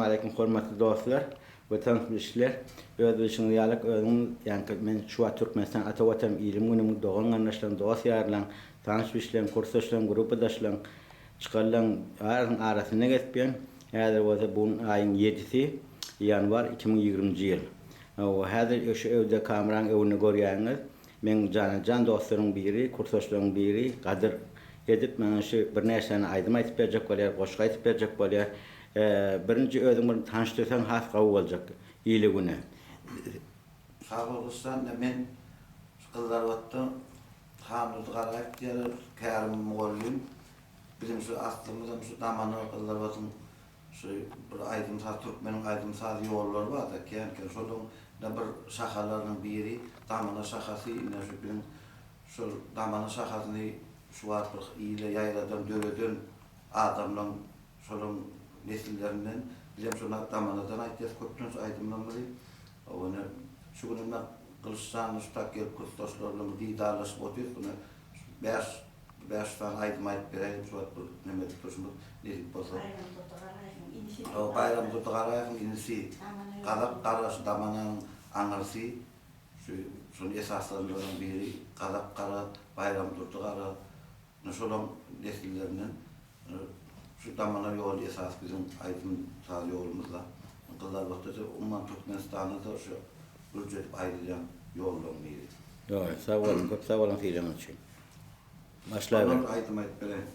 Aleýkum hormatly dostlar we tanyş bilişler. Öz bilşiňiz ýalyk özüňiz ýaňky men şu wagt Türkmenistan ata watanym ilim günüm dogan garyndaşlarym dost ýarlaň tanyş bilişleň kursdaşlaň grupadaşlaň çykarlaň barynyň arasynda gezip ýörün. Häzir bolsa bu gün aýyň ýedisi ýanwar 2020-nji ýyl. Hawa häzir şu öwde kameraň öwünde görýäňiz Meň jana-jan dostlarymyň biri, kursdaşlarymyň biri Gadyr edip maňa şu birnäçe sany aýdym aýdyp berjek bolýar, goşgy aýdyp berjek bolýar. Birinji özüň bir tanyşdyrsaň has gowy boljak ile-güne. Sag bol Gyssan, ine men şu Gyzylarbatda Handurdy Garaýew diýýärler, kärim mugallym. Biziň şu aslymyzam şu Damana Gyzylarbadyň Şu bir aýdym-saz türkmeniň aýdym-saz ýollary bar-da kän-kän. Şolaryň ine bir şahalarynyň biri Damana şahasy. Ine şu biziň şol Damana şahasyny şu wagt bir ile ýaýradan, döreden adamlaryň şolaryň nesillerinden bizem şo Damanadan aýtýas köplenç aýdymlarymyzy. Hawa ine şu gün ine Gylyç janly şu tak gelip kursdaşlar bilen bir didarlaşyp otyrys. Ine şu bäş 5 sany aýdym aýdyp beräýdim şu wagt bir neme edip durşumyz nesip bolsa. Baýramdurdy Garaýewiň inisi. Hawa Baýramdurdy Garaýewiň inisi. Gazak Gara şu Damananyň aňyrsy şu şuny esaslandyran biri Gazak Gara Baýramdurdy Gara ine şolaň nesillerinden şu Damana ýoly esasy biziň aýdym saz ýolumyzda. Gyzylarbatda-da umuman Türkmenistanda-da şu ürç edip aýdylýan ýollaryň biri. Ýoý sag boluň köp sag boluň sylagyňyz üçin. Başlaber. Ondan aýdym aýdyp bereýin.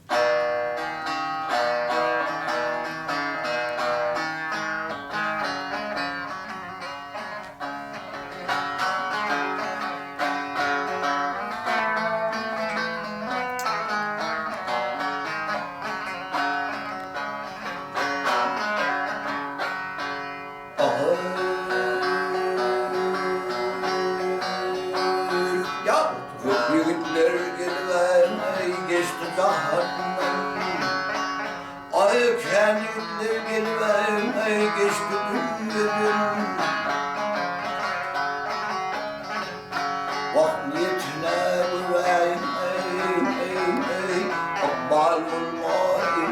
Köp ýigitler gelibäý geçdi jahandan. Aý kän ýigitler gelibäý geçdi dünýeden. Wah niýetine göräý ykbal bolmaý.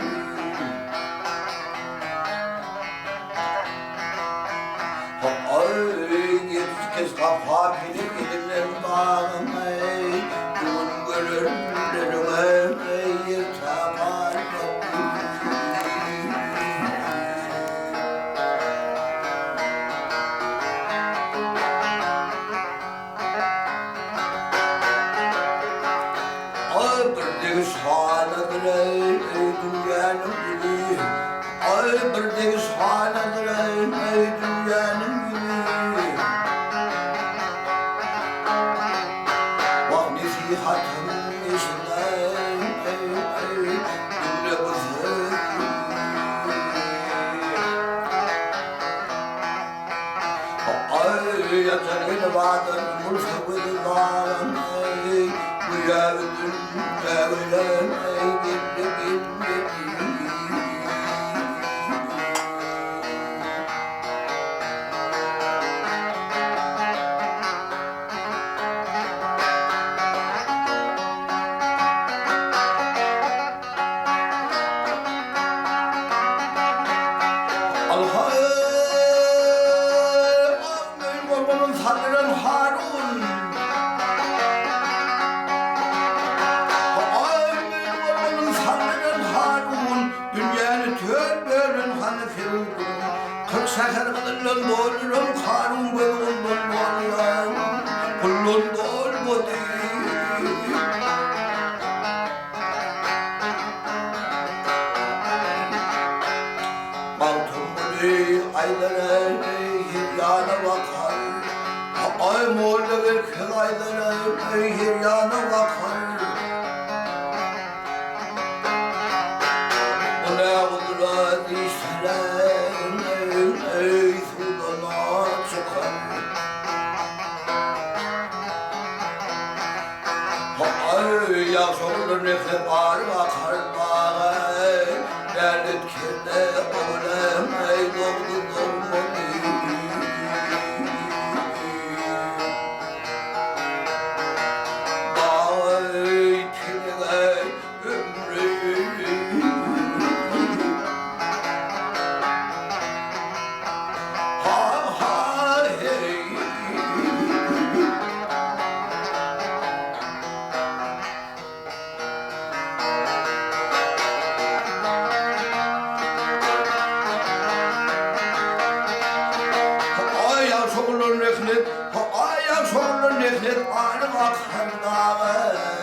Aý gapa pelek edilen bagymy, Gün görenleriňe ýer tapar Aý bir degiş hanadyr eý dünýäniň güli, Aý bir degiş hanadyr eý dünýäniň güli. Wah nesihatym eşideý diňle bu sözi. Aý ýatan elbada ýumulsa gözi zalan eý, Göýä ötünde ölen eý geldi gelmedi. 40 şäher gyzyldan dolduran Karun göz guldan dolduran puldan dolmady. Magtymguly aýdar eý her ýana bakar, Aý molla Berkez aýdar eý her ýana bakar. Bu ne gudrat işler eý suwdan çykar. Aý ýagşy ogullar nesle bary bakar baga, Dälet kelle ogul eý dogdy dogmady. Baga. Aý sen aýlyk akyldagy.